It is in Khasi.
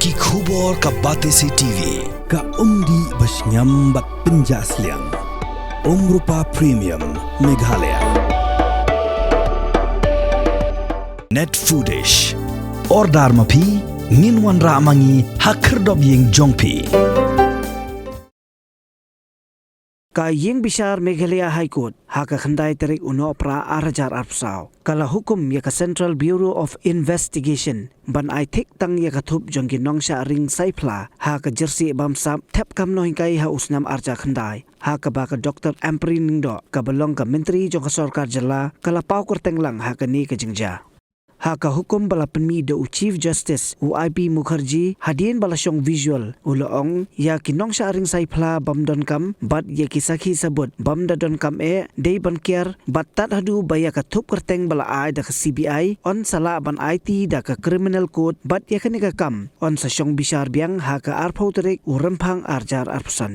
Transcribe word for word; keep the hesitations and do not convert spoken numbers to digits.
Ki khubor ka Batesi T V, ka umdih ba shngiam bad pynjah sliang. Umrupa Premium Meghalaya. Net Foodish. Order ma phi, ngin wanrah ma ngi ha khyrdop ïing jong phi. Ka ïing bishar Meghalaya High Court ha ka khyndai tarik u Nohprah ar hajar arphew saw ka la hukum ïa ka Central Bureau of Investigation ban ai thik tang ïa ka thup jong ki nongshah ring saiphla ha ka jyrsieh bamsap thep kam nonghikai ha u snem ar hajar khyndai, ha kaba ka Doctor Ampareen Lyngdoh kaba long ka Myntri jong ka Sorkar Jylla ka la paw kyrteng lang ha kane ka jingjia. Ha ka hukum ba la pynmih da u Chief Justice u I P Mukherjee, hadien ba la shong visual, u la ong ïa ki nongshah ring saiphla bym donkam bad ïa ki sakhi sabut bym da donkam eh dei ban kiar bad tad haduh ba ïa ka thup kyrteng ba la ai da ka C B I yn sa lah ban aiti da ka Criminal Code bad ïa kane ka kam yn sa shong bishar biang ha ka arphew tarik u Rymphang ar hajar arphew san.